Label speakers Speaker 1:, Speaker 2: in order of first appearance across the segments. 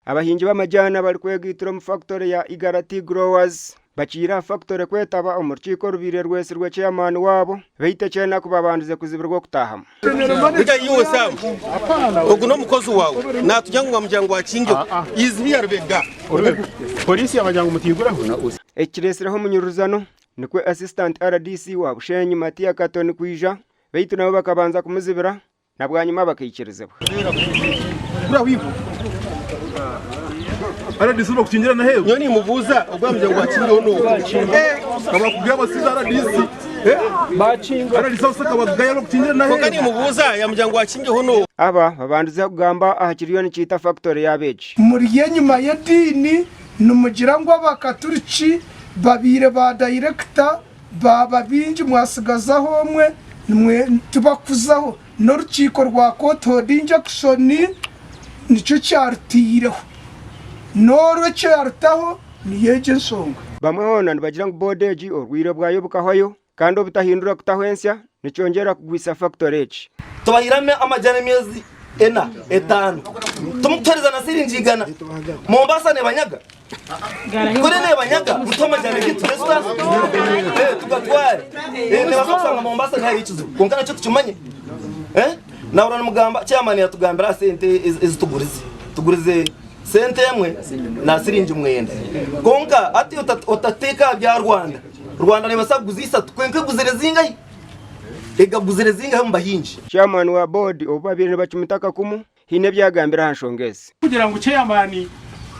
Speaker 1: Abahingi b'amajaani abarikwegaitira omu fakitore ya Igara Tea Growers bakiire aha fakitore kwetaba omu rukiiko orubaire rwetsirwe chairman waabo beitu ekyenaku babandize kuzibirwa okutaahamu.
Speaker 2: Burya iwe Sam, ogu n'omukozi waawe naatugira ngu wamugira ngu akingeho is here Rubega.
Speaker 3: Poliisi yabagira ngu mutiiguraho.
Speaker 1: Eki kiretsireho omunyuruzano nikwo Assistant RDC wa Bushenyi Matia Katoni kwija beitu nabo bakabanza kumuzibira na bwanyima bakaikirizibwa.
Speaker 3: RDC bakukingira na heru.
Speaker 2: Nyowe nimubuuza ogu yamugira ngu akingeho n'oha?
Speaker 3: Kabakubwira abasiza RDC.
Speaker 4: Bakinga.
Speaker 3: RDC abasaka bagaya bakukingira na
Speaker 2: Kwonka
Speaker 3: heru.
Speaker 2: nimubuuza yamugira ngu akingeho n'oha?
Speaker 1: Aba babandize kugamba aha kiriyo nikiita fakitore yaabo egi.
Speaker 5: Muri enyima y'ediini nimugira ngu abakaturiki babaire ba dayirekita baaba baingi mwasigazaho omwe nimwe tibakuzaho n'orukiiko rwa court order injection nikyo kyarutaireho n'orwo ekyarutaho niyo egyo enshonga.
Speaker 1: Bamwe hoona nibagira ngu boodi egi orwire bwayo bukahwayo kandi obutahindura kutaho ensya nikyongyera kugwisa fakitore egi.
Speaker 6: Tubahaire amajani emyezi ena etaano timukutuhereza na siringi igana. Mombasa nebanyaga? Kuri nebanyaga mutuhe amajani gitu tuge tuta? Tugatware. Nibasa kushanga Mombasa niho hariyo ekizibu kwonka nakyo tukimanye. Nahurira nimugamba chairman yatugambira aha sente ezi tugurize. Tugurize sente emwe na siringi mwenda. Kwonka hati otateeka aha bya Rwanda. Rwanda nebasa kuguza isatu kwonka eguzire zingahi? Egaguzire zingahi omu bahingi?
Speaker 1: Chairman wa boodi obu babaire nibacumita akakumu, haine ebi yagambire aha nshonga ezi.
Speaker 4: Kugira ngu chairman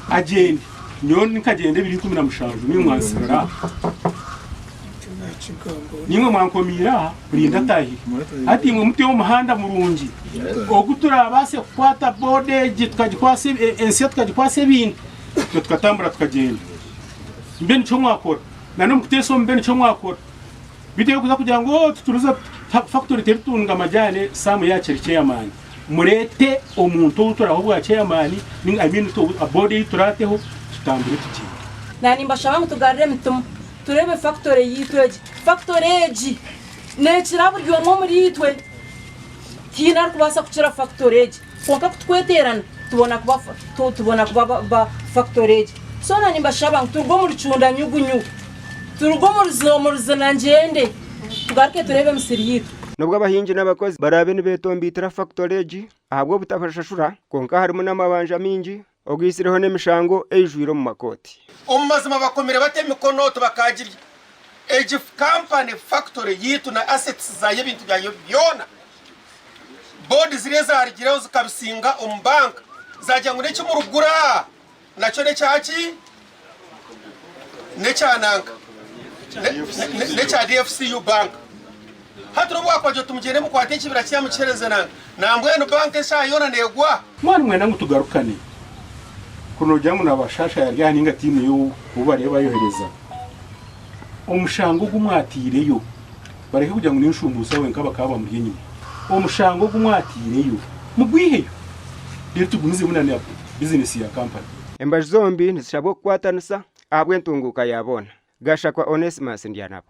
Speaker 4: agyende, nyowe nkagyenda ebiro 17 nimwe mwansibira aha. Nimwe mwankomiire aha kurinda atahire. Hati imwe muteho omuhanda murungi ogu turabaase kukwata boodi egi tukagikwasa ensi tukagikwasa ebintu, itwe tukatambura tukagyenda. Mbe nikyo mwakora. Na n'omu kuteesa omu mbe nikyo mwakora. Beitu erikuza kugira ngu oh tuturuze factory teritunga amajani Sam yakiri chairman. Mureete omuntu ou turaha obwa chairman ninga I mean board ei turaateho tutambure tugyende.
Speaker 7: Na nimbashaba ngu tugarure emitima tureebe factory yaitu egi. Factory egi nekira buri omwe omuri itwe. Tihaine arikubaasa kukira factory egi. Kwonka ku tukweteerana tubona kuba tubona kuba ba factory egi. So na nimbashaba ngu turuge omu rucunda nyugunyu, turuge omu ruzina ngyende, tugaruke tureebe emisiri yaitu.
Speaker 1: N'obu abahingi n'abakozi baraabe nibetombeitira fakitori egi ahabw'obutabashashura, kwonka harimu n'amabanja maingi ogaitsireho n'emishango eijwire omu makooti.
Speaker 2: Omu mazima bakomire bata emikono tibakaagirya. Egi kampani, factory, yaitu na assets zaayo ebintu byayo byona board ziriya ezarugireho zikabisinga omu bank zagira ngu nekimurugura nakyo nekyaki nekya nanka nekya DFCU bank hati nobu wakwagira oti mugyende mukwate ekibira kiriya mukihereze nanka nambwenu bank eshaha yoona negwa.
Speaker 4: Mwanu mwenda ngu tugarukane kuri nogira ngu nabashasha yari aha ninga tiimu ye ou bariyo bayohereza omushango ogu mwateireyo bareke kugira ngu nenshumbusa wenka bakaba bamuri enyima omushango ogu mwateireyo mugwiheyo reero tugumizemu na bizinesi ya kampani.
Speaker 1: Embaju zombi nizishabwa okukwatanisa ahabw'entunguuka ya boona. Gashakwa Onesmus Ndyanabo.